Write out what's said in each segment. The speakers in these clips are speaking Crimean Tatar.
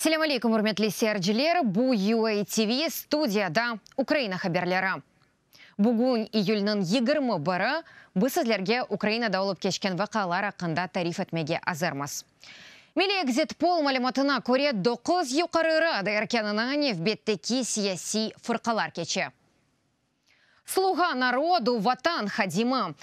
Selâm aleyküm, ürmetli seyirciler! Bu UA TV, studiyada Ukraina haberleri. Bugün iyülniñ 21-i, biz sizlerge Ukrainada olıp keçken vaqialar aqqında tarif etmege azırmız. Milliy ekzit-pol malümatına köre, doquz Yuqarı Rada erkânına nevbetteki siyasiy fırqalar keçe. Sluğa narodu, Vatan hadimi,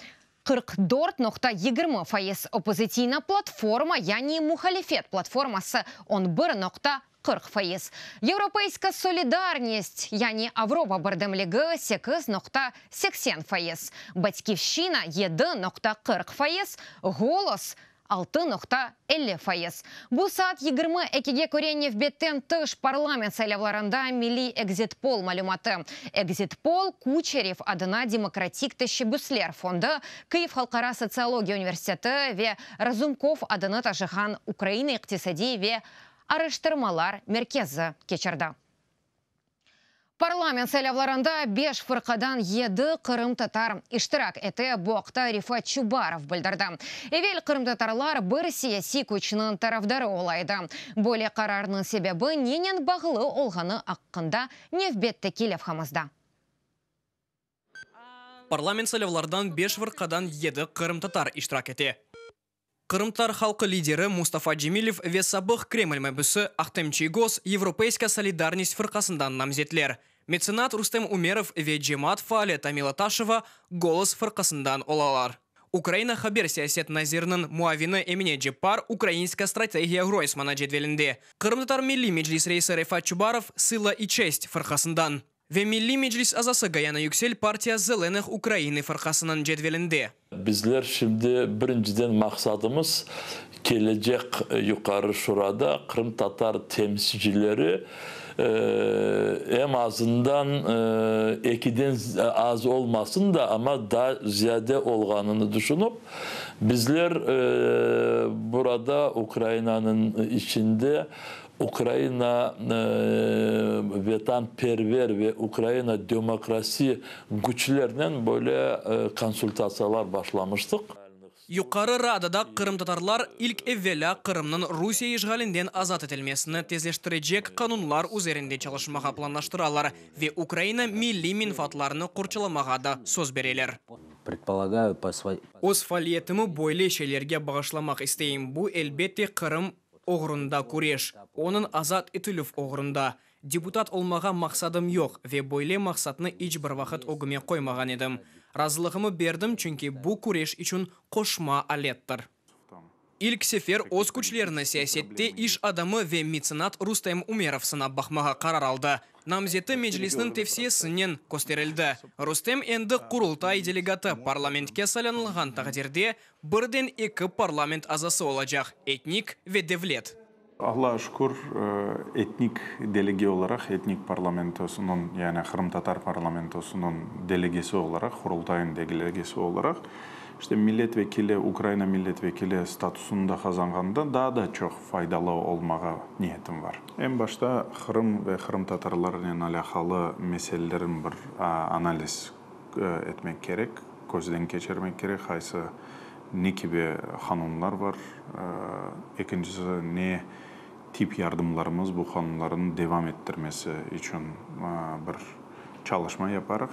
44,20%, Opozitsiyna platforma, yani muhalifet platforması, 11,40%, Yevropeyska solidarnist, yani Avropa birdemligi, 8,80%, Batkivşçina, 7,40%, Golos, 6,50%. Bu saat 22-ge köre nevbetten tış parlament saylavlarında milliy ekzit-pol malümatı. Ekzit-pol Kuçeriv adına Demokratik teşebbüsler fondu, Kıyiv halqara sotsiologiya universiteti ve Razumkov adını taşığan Ukraina iqtisadiy ve araştırmalar merkezi keçirdi. Parlament saylavlarında beş fırqadan yedi qırımtatar iştirak ete, bu aqta Refat Çubarov bildirdi. Evel qırımtatarlar bir siyasiy küçniñ tarafdarı ola edi. Böyle qararnıñ sebebi nenen bağlı olğanı aqqında nevbetteki levhamızda. Parlament saylavlardan beş fırqadan yedi qırımtatar iştirak ete. Qırımtatar halqı lideri Mustafa Cemilev ve sabıq Kreml mabüsi Ahtem Çiygoz Yevropeyska solidarnist fırqasından namzetler. Metsenat Rustem Umerov ve cemaat faali Tamila Taşeva Golos fırqasından olalar. Ukraina haber siyaset naziriniñ muavini Emine Ceppar Ukrainska strategiya Groysmana cedvelinde. Qırımtatar Milliy Meclis reisi Refat Çubarov Sıla i çest fırqasından. Ve Milliy Meclis azası Gayana Yüksel Partiya Zelenıh Ukrainı fırqasınıñ cedvelinde. Bizler şimdi birinciden maqsadımız kelecek Yuqarı Şurada qırımtatar temsilcileri em azından ekiden az olmasın da, amma daa ziyade olğanını düşünip, bizler burada Ukrainanıñ içinde Ukraina vetanperver ve Ukraina demokrasi küçlernen böyle konsultatsiyalar başlamıştıq. Yuqarı Radada qırımtatarlar ilk evelâ Qırımnıñ Rusiye işğalinden azat etilmesini tezleştirecek qanunlar üzerinde çalışmağa planlaştıralar ve Ukraina milliy menfaatlarını qorçalamağa da söz bereler. Öz faaliyetimi böyle şeylerge bağışlamaq isteyim, bu, elbette, Qırım oğrunda küreş, onıñ azat etilüv oğrunda. Deputat olmağa maqsadım yoq ve böyle maqsatnı iç bir vaqıt ögüme qoymağan edim. Razılığımı berdim, çünki bu küreş içün qoşma alettir. İlk sefer öz küçlerini siyasette iş adamı ve metsenat Rustem Umerov sınap baqmağa qarar aldı. Namzeti Meclisniñ tevsiyesinen kösterildi. Rustem endi Qurultay delegatı, parlamentke saylanılğan taqdirde, Birden eki parlament azası olacaq, etnik ve devlet. Allağa şükür, etnik delege olaraq, etnik parlamentosunıñ, yani qırımtatar parlamentosunıñ delegesi olaraq, Qurultayıñ delegesi olaraq, işte milletvekili, Ukraina milletvekili statusını da qazanğanda daa da çoq faydalı olmağa niyetim var. Eñ başta Qırım ve qırımtatarlarnen alâqalı meselelerin bir analiz etmek kerek, közden keçirmek kerek, qaysı, ne kibi qanunlar var, ekincisi, ne tip yardımlarımız bu qanunlarnı devam ettirmesi içün bir çalışma yaparıq.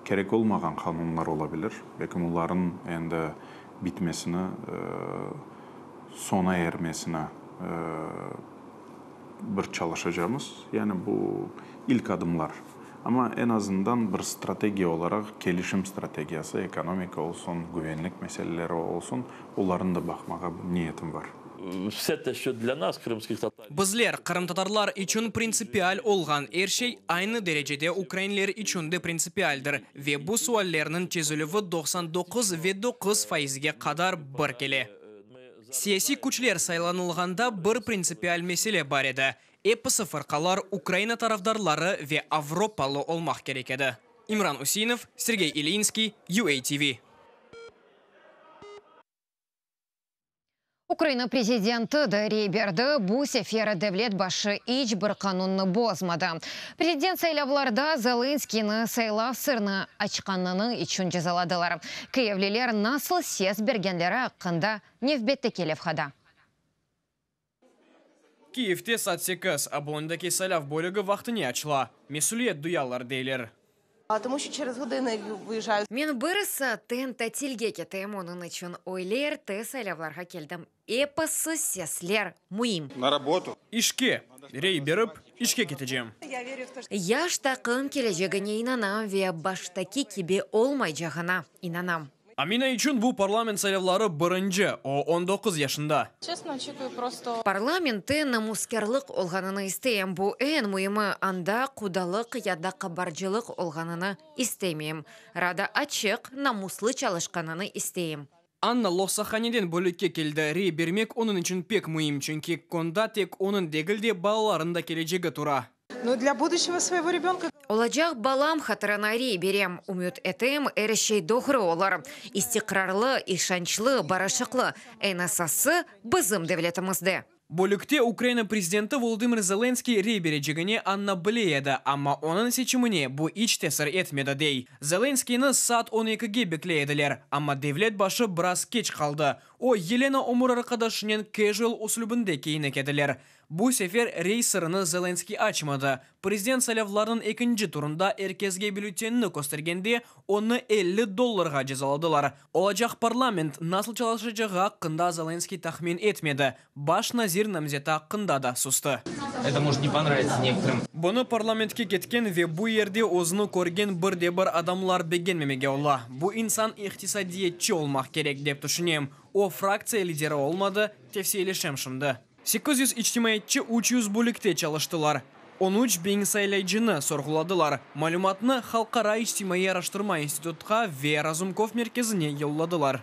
Kerek olmağan qanunlar olabilir, belkim olarnıñ endi bitmesini, soña ermesini bir çalışacamız. Yani bu ilk adımlar. Amma eñ azından bir strategiya olaraq, kelişim strategiyası, ekonomika olsun, güvenlik meseleleri olsun, olarnı da baqmağa niyetim bar. Bizler, qırımtatarlar içün printsipial olğan er şey aynı derecede ukrainler içün de printsipialdir ve bu suallerniñ çezilüvi 99 ve 9 faizge qadar bir kele. Siyasiy küçler saylanılğanda bir printsipial mesele bar edi, Episi fırqalar Ukraina tarafdarları ve avropalı olmaq kerek edi. İmran Useinov, Sergey İlyinskiy, UATV. Ukraina prezidenti de rey berdi, bu sefer devlet başı iç bir qanunnı bozmadı. Prezident saylavlarda Zelenskıynı saylav sırnı açqanını içün cezaladılar. Kıyivliler nasıl ses bergenleri aqqında nevbetteki levhada. Kiyevde saat sekiz, Obolondaki saylav bölügi vaqtine açıla. Mesüliyet duyalar, deyler. Men bir saatten tatilge ketem, onıñ içün öyle erte saylavlarğa keldim. Episi sesler müim. İşke! Rey berip, işke ketecem. Yaş taqım kelecegine inanam ve baştaki kibi olmaycağına inanam. Amina içün bu parlament saylavları birinci, o, 19 yaşında. Parlamentte namuskârlıq olğanını isteyim, bu eñ müimi, anda qudalıq ya da qabarcılıq olğanını istemeyim. Rada açıq, namuslı çalışqanını isteyim. Anna loqsahaneden bölükke keldi. Rey bermek onıñ içün pek müim, çünki konda tek onıñ degil de, balalarınıñ da kelecegi tura. Olacaq balam hatırına rey berem. Ümüt etem, er şey doğru olur, istiqrarlı, işançlı, barışıqlı, eñ esası, bizim devletimizde. Bölükte Ukraina prezidenti Volodımır Zelenskıy rey berecegine Anna bile edi, amma onıñ seçimine bu iç tesir etmedi, dey. Zelenskıynı saat 12-ge bekley ediler, amma devlet başı biraz keç qaldı. O, Yelena ömür arqadaşınen casual üslübinde kiyinik ediler. Bu sefer rey sırını Zelenskıy açmadı. Prezident saylavlarınıñ ekinci turında er kesge bülletenini köstergende onı 50 dollarğa cezaladılar. Olacaq parlament nasıl çalışacağı aqqında Zelenskıy tahmin etmedi. Baş nazir namzeti aqqında da sustı. Это может не понравиться некоторым. Bunı parlamentke ketken ve bu yerde özüni körgen bir de bir adamlar begenmemege ola. Bu insan iqtisadiyatçı olmaq kerek, dep tüşünem. O, fraktsiya lideri olmadı, tevsiyeleşem şimdi. 800 içtimaiyatçı 300 bölükte çalıştılar. 13 biñ saylayıcını sorğuladılar. Malümatnı Halqara içtimaiy araştırma institutqa ve Razumkov merkezine yolladılar.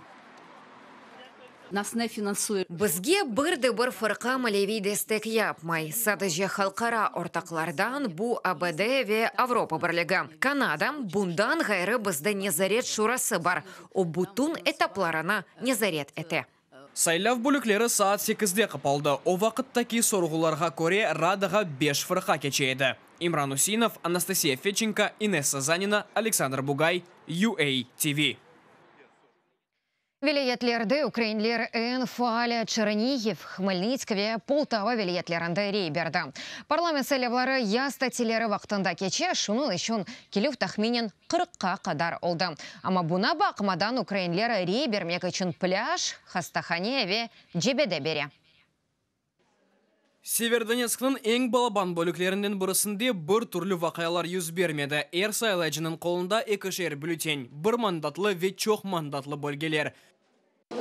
Нас не финансує. Bizge bir de bir fırqa maliyeviy destek yapmay. Sadece halqara ortaqlardan bu ABD ve Avropa Birligi, Kanada, bundan ğayrı bizde Nezaret şurası bar, o bütün etaplarını nezaret ete. Saylav bölükleri saat 8-de qapaldı. O vaqıttaki sorğularğa köre Radağa 5 fırqa keçe edi. İmran Useinov, Anastasiya Fedçenko, İnessa Zanina, Aleksandr Bugay, UA TV. Vilâyetlerde ukrainler eñ faal Çernihiv, Hmelnitsk ve Poltava vilâyetlerinde rey berdi. Parlament saylavları yaz tatilleri vaqtında keçe, şunıñ içün kelüv tahminen 40-qa qadar oldı. Amma buña baqmadan ukrainler rey bermek içün plâj, hastahane ve cebede bere. Severodonetskniñ eñ balaban bölüklerinden birisinde bir türlü vaqialar yüz bermedi. Er saylayıcınıñ qolunda ekişer bülten, bir mandatlı ve çoq mandatlı bölgeler.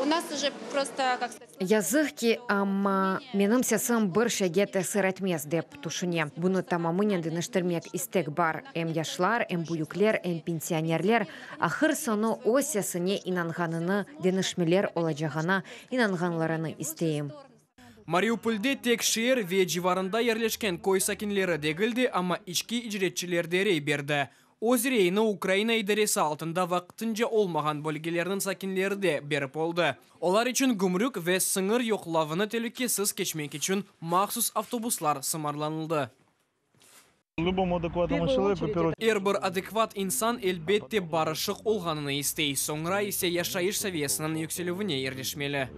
У нас уже просто, как сказать, Yazıq ki, amma menim sesim bir şeyge tesir etmez, dep tüşünem. Bunı tamamınen deñiştirmek istek bar. Em yaşlar, em büyükler, em pensionerler ahır-soñu öz sesine inanğanını, deñişmeler olacağına inanğanlarını isteyim. Mariupolde tek şeer ve civarında yerleşken köy sakinleri degil de, amma içki icretçiler de rey berdi. Öz reyini Ukraina idaresi altında vaqtınca olmağan bölgelerniñ sakinleri de berip oldı. Olar içün gümrük ve sıñır yoqlavını telükesiz keçmek içün mahsus avtobuslar sımarlanıldı. Любому адекватному человеку, в первую Er bir adekvat insan elbette barışıq olğanını istey, soñra ise yaşayış seviyesiniñ yükselüvine irişmeli.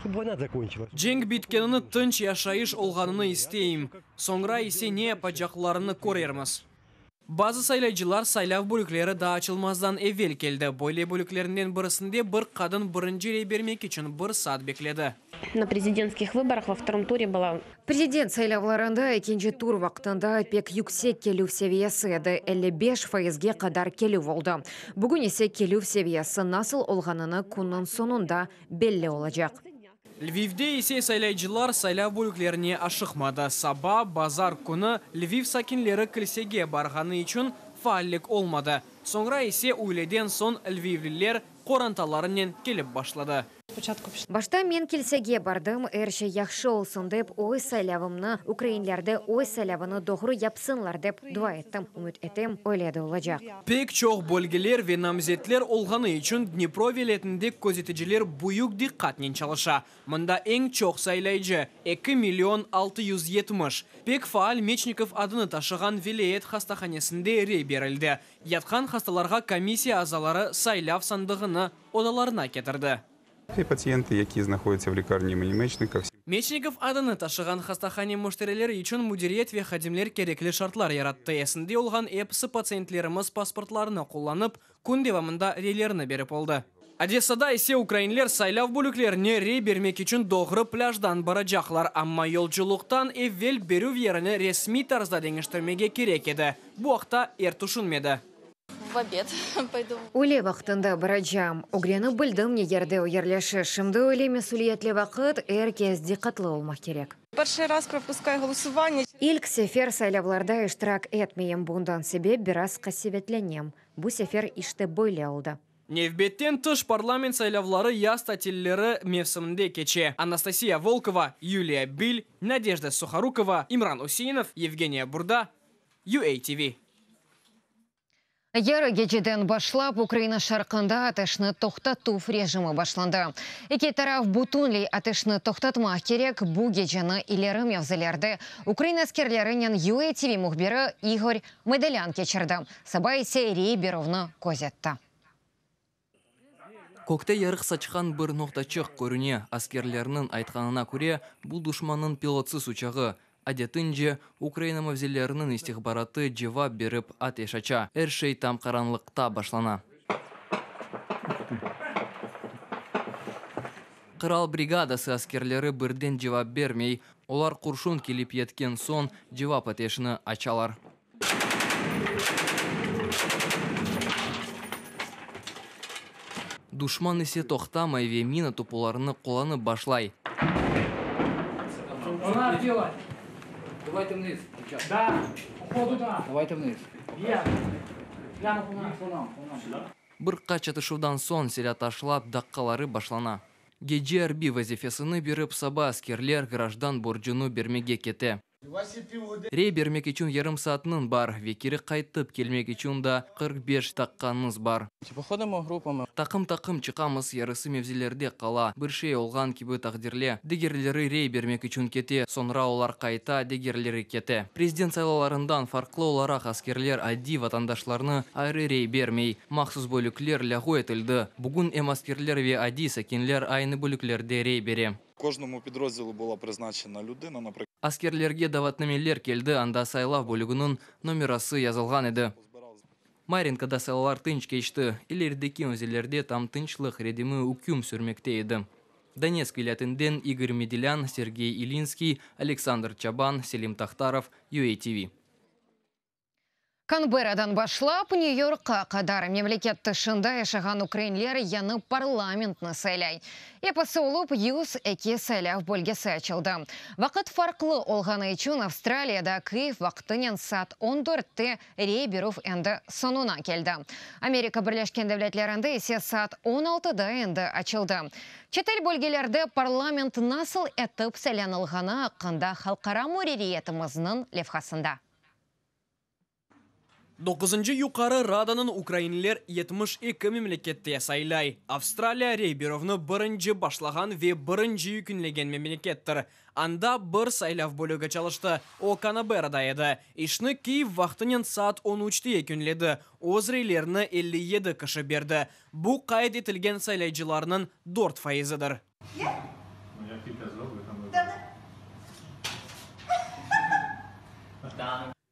Чтобы война закончилась. Cenk bitkenini tınç yaşayış olğanını isteyim. Soñra ise ne yapacaqlarını körermiz. Bazı saylayıcılar saylav bölükleri daa açılmazdan evel keldi. Böyle bölüklerinden birisinde bir qadın birinci rey bermek içün bir saat bekledi. На президентских выборах во втором туре была Prezident saylavlarında ekinci tur vaqtında pek yüksek kelüv seviyesi edi, 55 faizge qadar kelüv oldı. Bugün ise kelüv seviyesi nasıl olğanını künniñ soñunda belli olacaq. Lvivde ise saylayıcılar saylav bölüklerine aşıqmadı. Saba, bazar künü Lviv sakinleri kilsege barğanı içün faallik olmadı. Soñra ise üyleden soñ lvivliler qorantalarınen kelip başladı. Başta men kilsege bardım, er şey yahşı olsun dep, öz saylavımnı, ukrainler de öz saylavını doğru yapsınlar dep dua ettim. Ümüt etem, öyle de olacaq. Pek çoq bölgeler ve namzetler olğanı içün Dnipro vilâyetinde közeticiler büyük diqqatnen çalışa. Mında eñ çoq saylayıcı 2 million 670. Pek faal Meçnikov adını taşığan vilâyet hastahanesinde rey berildi. Yatqan hastalarğa komissiya azaları saylav sandığını odalarına ketirdi. Ті пацієнти, які знаходяться в лікарні імені Мечника, всі Meçnikov adını taşığan hastahane müşterileri içün müdiriyet ve hadimler kerekli şartlar yarattı. Esinde olğan episi patsientlerimiz pasportlarını qullanıp, kün devamında reylerini berip oldı. Odessada ise ukrainler saylav bölüklerine rey bermek içün doğru plâjdan baracaqlar, amma yolculıqtan evel berüv yerini resmiy tarzda deñiştirmege kerek edi. Bu aqta er tüşünmedi. V obed paydu. Üyle vaqtında baracam. Ögrenip bildim ne yerde o yerleşe. Şimdi öyle mesüliyetli vaqıt, er kes diqqatlı olmaq kerek. Perşıy raz propuskayü ğolosuvanniya. İlk sefer saylavlarda iştirak etmeyim, bundan sebep biraz qasevetlenem. Bu sefer işte böyle oldı. Nevbetten tış parlament saylavları yaz tatilleri mevsiminde keçe. Anastasiya Volkova, Yuliya Bil, Nadejda Suhorukova, İmran Useinov, Yevgeniya Burda, UATV. Yarı geceden başlap Ukraina şarqında ateşni toqtatuv rejimi başlandı. Eki taraf bütünley ateşni toqtatmaq kerek. Bu geceni ileri mevzilerde ukrain askerlerinen UATV mühbiri İgor Medelân keçirdi, saba ise rey berüvni közetti. Kökte yarıq saçqan bir noqtaçıq körüne. Askerlerniñ aytqanına köre, bu duşmannıñ pilotsız uçağı. Adetince, Ukraina mevzileriniñ istihbaratı cevap berip ateş aça. Er şey tam qaranlıqta başlana. Qıral brigadası askerleri birden cevap bermey, olar qurşun kelip yetken soñ cevap ateşini açalar. Duşman ise toqtamay ve mina topularını qullanıp başlay. Bir qaç atışuvdan soñ silâ taşlap daqqaları başlana. Gece arbiy vazifesini berip saba askerler grajdan borcunı bermege kete. Rey bermek içün yarım saatniñ bar ve keri qaytıp kelmek içün da 45 daqqañız bar. Taqım-taqım çıqamız, yarısı mevzilerde qala, bir şey olğan kibi taqdirle. Digerleri rey bermek içün kete, soñra olar qayta, digerleri kete. Prezident saylavlarından farqlı olaraq askerler adiy vatandaşlarnı ayrı rey bermey. Mahsus bölükler lâğu etildi. Bugün em askerler ve adiy sakinler aynı bölüklerde rey bere. Kojnomu pidrozdili bula priznaçena lüdina, naprıklad. Askerlerge davetnameler keldi, anda saylav bölüginiñ nomerası yazılğan edi. Maryinkada saylavlar tınç keçti. İlerideki mevzilerde tam tınçlıq redimi üküm sürmekte edi. Donetsk vilâyetinden İgor Medelân, Sergey İlinskiy, Aleksandr Çaban, Selim Tahtarov, UATV. Kanberradan başlap Nyu-Yorkqa qadar memleket tışında yaşağan ukrainler yañı parlamentni saylay. Episi olıp 102 saylav bölgesi açıldı. Vaqıt farqlı olğanı içün Avstraliyada Kyiv vaqtınen saat 14-te rey berüv endi soñuna keldi. Amerika Birleşken Devletlerinde ise saat 16-da endi açıldı. Çetel bölgelerde parlament nasıl etip saylanılğanı aqqında halqara muarririyetimizniñ levhasında. Doquzıncı Yuqarı Radanıñ ukrainler 72 memlekette saylay. Avstraliya rey berüvni birinci başlağan ve birinci yekünlegen memlekettir. Anda bir saylav bölügi çalıştı, o Canberrada edi. İşni Kyiv vaqtınen saat 13-te yekünledi, öz reylerini 57 kişi berdi. Bu qayd etilgen saylaycılarnıñ 4 fayızıdır.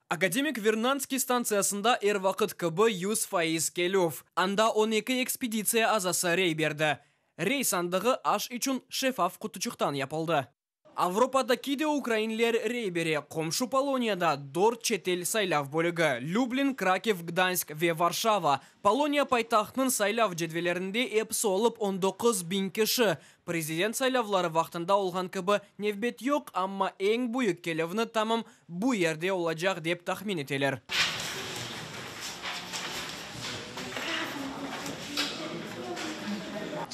Akademik Vernadskiy stantsiyasında er vaqıt kibi 100% kelüv. Anda 12 ekspeditsiya azası rey berdi. Rey sandığı aş içün şeffaf qutuçıqtan yapıldı. Avropadaki de ukrainler rey bere. Qomşu Poloniyada dört çetel saylav bölügi: Lüblin, Krakiv, Gdansk ve Varşava. Poloniya paytahtınıñ saylav cedvellerinde episi olıp 19 biñ kişi. Prezident saylavları vaqtında olğan kibi nevbet yoq, amma eñ büyük kelüvni tamam bu yerde olacaq dep tahmin eteler.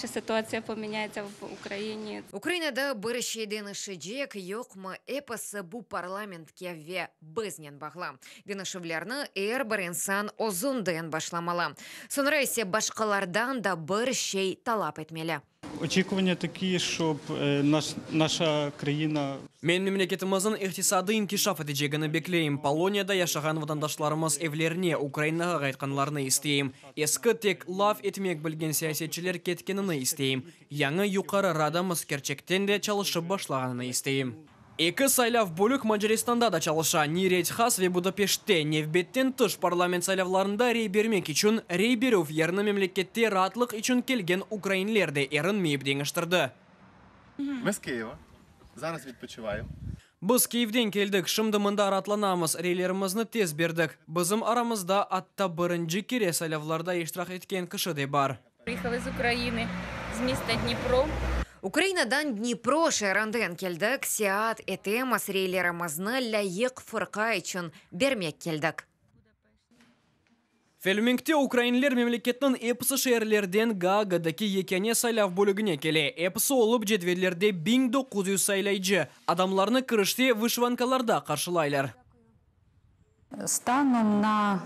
Чи ситуация поменяется в Украине? Ukrainada bir şey deñişecek, yoqmı, episi bu parlamentke ve biznen bağlı. Deñişüvlerni er bir insan özünden başlamalı. Soñra ise başqalardan da bir şey talap etmeli. Oçikuvannâ taki, şob naşa kraina. Men memleketimizniñ iqtisadı inkişaf etecegini bekleyim. Poloniyada yaşağan vatandaşlarımız evlerine, Ukrainağa qaytqanlarını isteyim. Eski, tek laf etmek bilgen siyasetçiler ketkenini isteyim. Yañı Yuqarı Radamız kerçekten de çalışıp başlağanını isteyim. Eki saylav bölük Macaristanda da çalışa, Niredhaz ve Budapeştte. Nevbetten tış parlament saylavlarında rey bermek içün rey berüv yerini memlekette raatlıq içün kelgen ukrainler de erinmeyip deñiştirdi. Mı z Kıyeva. Zaraz vidpoçıvayem. Biz Kyivden keldik, şimdi mında raatlanamız, reylerimizni tez berdik. Bizim aramızda atta birinci kere saylavlarda iştirak etken kişi de bar. Prıyıhalı z Ukrainı, z mista Dnipro. Ukrainadan Dnipro şeerinden keldik, seyaat etemiz, reylerimizni lâyıq fırqa içün bermek keldik. Felminkte ukrainler memleketniñ episi şeerlerden Gaagadaki yekâne saylav bölügine kele. Episi olıp cedvellerde 1900 saylaycı. Adamlarnı kirişte vışivankalarda qarşılaylar. Stanom na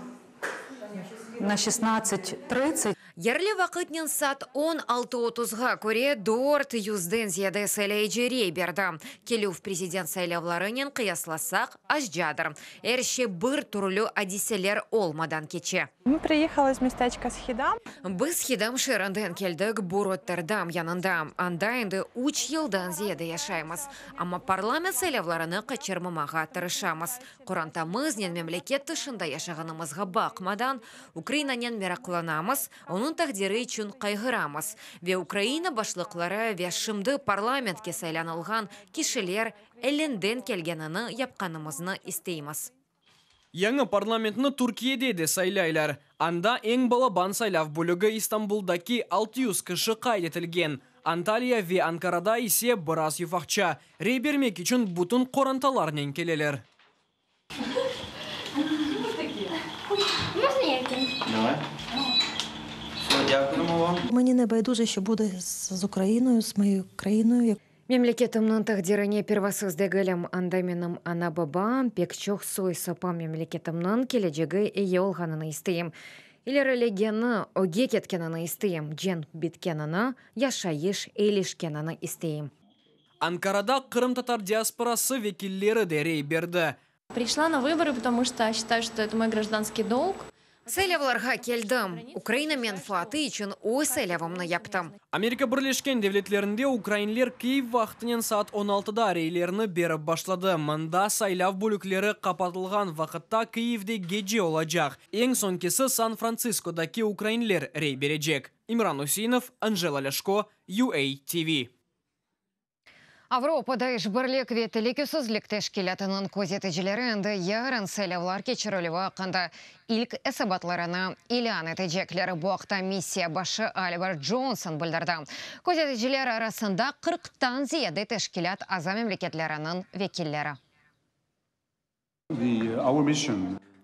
na şestnadtsat trıdsat. Yerli vaqıtnen saat on altı otuzğa köre dört yüzden ziyade saylayıcı rey berdi. Kelüv prezident saylavlarınen qıyaslasaq, azcadır. Er şey bir türlü adiseler olmadan keçe. Mı priyehalı iz mesteçka Shidam. Biz Hidam şeerinden keldik, bu Rotterdam yanında. Anda endi üç yıldan ziyade yaşaymız. Amma parlament saylavlarını qaçırmamağa tırışamız. Qorantamıznen memleket tışında yaşağanımızğa baqmadan, Ukrainanen meraqlanamız, onıñ taqdiri içün qayğıramız. Ve Ukraina başlıqları ve şimdi parlamentke saylanılğan kişiler elinden kelgenini yapqanımıznı isteymiz. Yañı parlamentni Türkiyede de saylaylar. Anda eñ balaban saylav bölügi İstanbuldaki 600 kişi qayd etilgen. Antalya ve Ankarada ise biraz yufaqça. Rey bermek içün bütün qorantalarnen keleler. Meni ne bayduze, şo bude z Ukrainoyu, z moyeyu krainoyu. Memleketimniñ taqdirine pervasız degilim. Anda menim ana-babam, pek çoq soy-sopam memleketimniñ kelecegi eyi olğanını isteyim. İlerilegeni, ögge ketkenini isteyim. Cenk bitkenini, yaşayış eyilişkenini isteyim. Ankarada qırımtatar diasporası vekilleri de rey berdi. Пришла на выборы, потому что считаю, что это мой гражданский долг. Saylavlarğa keldim. Ukraina menfaatı içün öz saylavımnı yaptım. Amerika Birleşken Devletlerinde ukrainler Kyiv vaqtınen saat on altıda reylerini berip başladı. Mında saylav bölükleri qapatılğan vaqıtta Kyivde gece olacaq. Eñ soñkisi San-Frantsiskodaki ukrainler rey berecek. İmran Useinov, Anjela Lâşko, UA TV. Avropada İşbirlik ve telükesizlik teşkilâtınıñ közeticileri endi yarın saylavlar keçirilüvi aqqında ilk esabatlarını ilân etecekler. Bu aqta missiya başı Albert Johnson bildirdi. Közeticiler arasında qırqtan ziyade teşkilât aza memleketleriniñ vekilleri.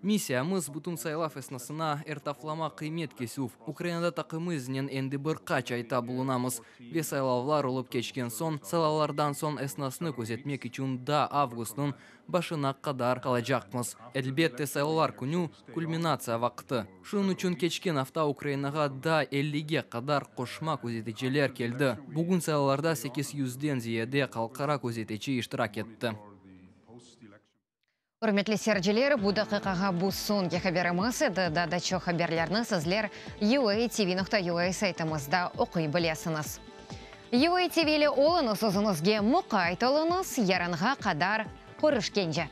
Missiyamız, bütün saylav esnasına ertaflama qıymet kesüv. Ukrainada taqımıznen endi bir qaç ayta bulunamız ve saylavlar olıp keçken soñ, saylavlardan soñ esnasnı közetmek içün daa avgustnıñ başına qadar qalacaqmız. Elbette, saylavlar künü, kulminatsiya vaqtı. Şunıñ içün keçken afta Ukrainağa daa ellige qadar qoşma közeticiler keldi. Bugün saylavlarda sekiz yüzden ziyade halqara közetici iştirak etti. Ürmetli seyirciler, bu daqiqağa bu soñki haberimiz edi. Daa da çoq haberlerni sizler uatv.ua saytımızda oquy bilesiñiz. UATV ile oluñız, özüñizge muqayt oluñız, yarınğa qadar körüşkence!